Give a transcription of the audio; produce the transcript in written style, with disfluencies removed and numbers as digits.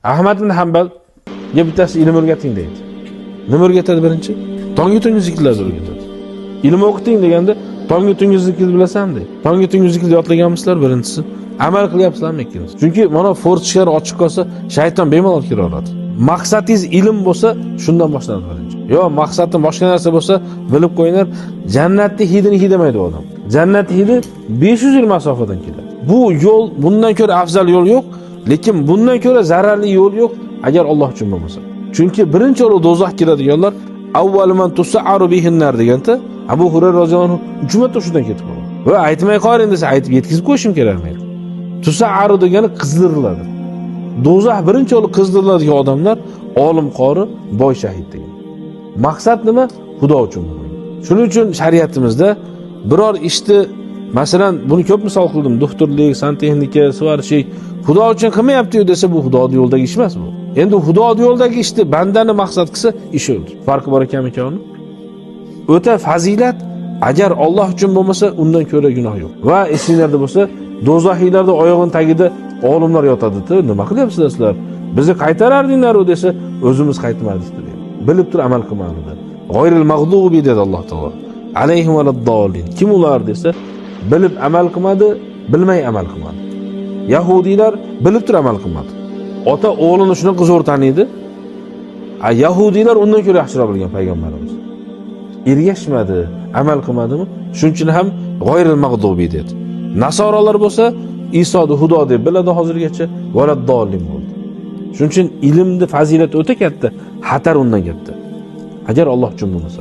Ahmad ibn Hanbal ga bittasi ilm o'rgating deydi. Nima o'rgatadi birinchi? Tonggi tungi zikrlarni o'rgatadi. Ilm o'qiting deganda tonggi tungi zikrni bilasanmi deydi. Tonggi tungi zikrni yodlaganmisizlar birinchisi? Amal qilyapsizlarmi ikkinchisi? Chunki mana fortchkalar ochiq qolsa, shayton bemalol kira oladi. Maqsadingiz ilm bo'lsa, shundan boshlanadi birinchi. Yo, maqsadim boshqa narsa bo'lsa, bilib qo'yinglar, jannatni hidini hidamaydi odam. Jannat hidi 500 yil masofadan keladi. Bu yo'l, bundan ko'ra afzal yo'l yo'q, lekin bundan ko'ra zararli yo'l yo'q agar Alloh uchun bo'lmasa. Chunki birinchi o'rin do'zax kiradiganlar avval man tus'aru bihinnar deganda Abu Hurayra roziyallohu anhu 3 marta shundan ketib qolgan. Va aytmay qo'ying desa, aytib yetkazib qo'yishim kerak men. Tus'aru degani qizdiriladi. Do'zax birinchi o'rin qizdiriladigan odamlar olim, qori, boy, shahid degan. Maqsad nima? Xudo uchun bo'lgan. Shuning uchun shariatimizda biror ishni, masalan, buni ko'p misol qildim, doktorlik, santexnika, svarщик, Xudo uchun qilmayapti-yu desa, bu Xudoni yo'lidagi ish emas bu. Endi Xudoni yo'lidagi ishni bandani maqsad qilsa, ish o'ldi. Farqi bor ekanmi ikkovini? O'ta fazilat agar Alloh uchun bo'lmasa, undan ko'ra gunoh yo'q. Va esinglarda bo'lsa, do'zaxiylarda oyog'ining tagida olimlar yotadi. Nima qilyapsizlar sizlar? Bizni qaytarardinglar u desa, o'zimiz qaytmadik dedi. Bilib turib amal qilmadi. G'oyril mag'dubi dedi Alloh taolo. Alayhim valaddallin. Kim ular desa, bilib amal qilmadi, bilmay amal qilmadi. Yahudiylar bilib turib amal qilmadi. Ota o'g'lini shunaqa zo'r taniydi. A yahudiylar undan ko'ra yaxshiroq bilgan payg'ambarimiz. Ergashmadi, amal qilmadimi? Shuning uchun ham g'oyril mag'dubi dedi. Nasoralar bo'lsa, Isoni Xudo deb biladi hozirgacha, valaddallin bo'ldi. Shuning uchun ilmni fazilati o'ta katta, xatar undan katta. Agar Alloh uchun bo'lmasa.